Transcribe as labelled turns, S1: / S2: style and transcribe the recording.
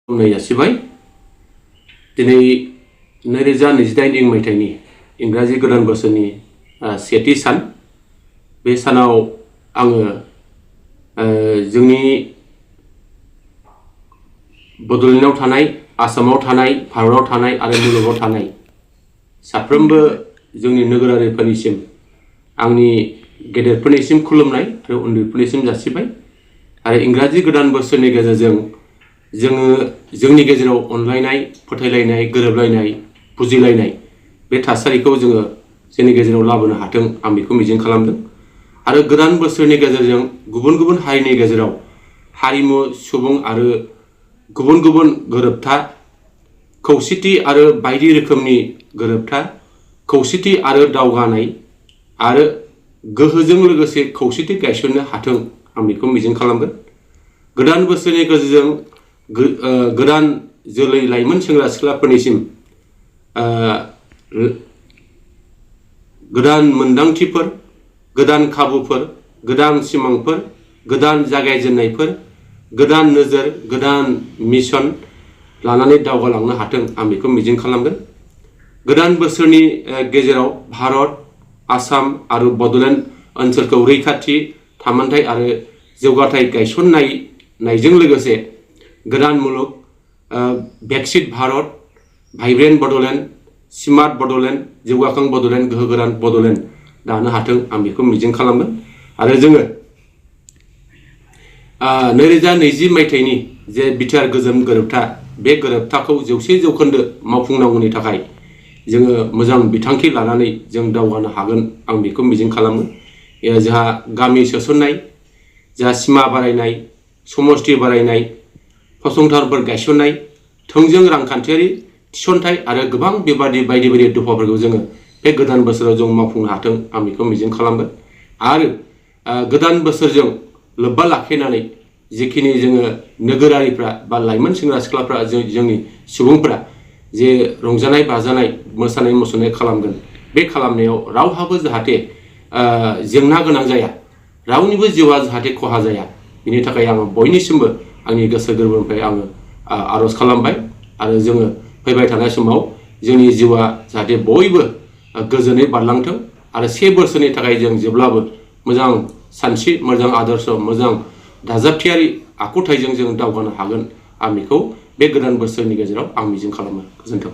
S1: बुंनाय जासिबाय दिनै 2028 मायथाइनि इंराजि गोदान बोसोरनि सेथि सान बे सानाव आङो जोंनि बड'लेण्डआव थानाय आसामाव थानाय भारताव थानाय आरो मुलुगाव थानाय साफ्रोमबो जोंनि नोगोरारिफोरनिसिम आंनि गेदेरफोरनिसिम खुलुमनाय आरो उन्दैफोरनिसिम जासिबाय आरो इंराजि गोदान बोसोरनि गेजेरजों जोङो जोंनि गेजेराव अनलायनाय फोथायलायनाय गोरोबलायनाय बुजिलायनाय बे थासारिखौ जोङो जोंनि गेजेराव लाबोनो हाथों आं बेखौ मिजिं खालामदों आरो गोदान बोसोरनि गेजेरजों गुबुन गुबुन हारिनि गेजेराव हारिमु सुबुं आरो गुबुन गुबुन गोरोबथा खौसेथि आरो बायदि रोखोमनि गोरोबथा खौसेथि आरो दावगानाय आरो गोहोजों लोगोसे खौसेथि गायसननो हाथों आं बेखौ मिजिं खालामगोन गोदान बोसोरनि गेजेरजों गोदान जोलै लाइमोन सेंग्रा सिख्लाफोरनिसिम गोदान मोनदांथिफोर गोदान खाबुफोर गोदान सिमांफोर गोदान जागायजेननायफोर गोदान नोजोर गोदान मिशन लानानै दावगालांनो हाथों आं बेखौ मिजिं खालामगोन गोदान बोसोरनि गेजेराव भारत आसाम आरो बड'लेण्ड ओनसोलखौ रैखाथि थामोनथाय आरो जौगाथाय गायसननायजों लोगोसे गोदान मुलुग विकसित भारत भाइब्रेन्ट बड'लेण्ड स्मार्ट बड'लेण्ड जौगाखां बड'लेण्ड गोहोगोरा बड'लेण्ड दानो हाथों आं बेखौ मिजिं खालामगोन आरो जोङो 2020 मायथाइनि जे बिटिआर गोजोन गोरोबथा बे गोरोबथाखौ 100% मावफुंनांगौनि थाखाय जोङो मोजां बिथांखि लानानै जों दावगानो हागोन आं बेखौ मिजिं खालामो जोंहा गामि सोसननाय जा सिमा बारायनाय समष्टि बारायनाय फसंथानफोर गायसननाय थोंजों रांखान्थियारि थिसनथाय आरो गोबां बेबादि बायदि बायदि दफाफोरखौ जोङो बे गोदान बोसोराव जों मावफुंनो हाथों आं बेखौ मिजिं खालामगोन आरो गोदान बोसोरजों लोब्बा लाखिनानै जिखिनि जोङो नोगोरारिफ्रा बा लाइमोन सेंग्रा सिख्लाफ्रा जोंनि सुबुंफ्रा जे रंजानाय बाजानाय मोसानाय मुसुरनाय खालामगोन बे खालामनायाव रावहाबो जाहाथे जेंना गोनां जाया रावनिबो जिउआ जाहाथे खहा जाया बिनि थाखाय आङो बयनिसिमबो आंनि गोसो गोरबोनिफ्राय आङो आर'ज खालामबाय आरो जोङो फैबाय थानाय समाव जोंनि जिउआ जाहाथे बयबो गोजोनै बारलांथों आरो 1 बोसोरनि थाखाय जों जेब्लाबो मोजां सानस्रि मोजां आदर्श मोजां दाजाबथियारि आखुथायजों जों दावगानो हागोन आं बेखौ बे गोदान बोसोरनि गेजेराव आं मिजिं खालामो गोजोन्थों।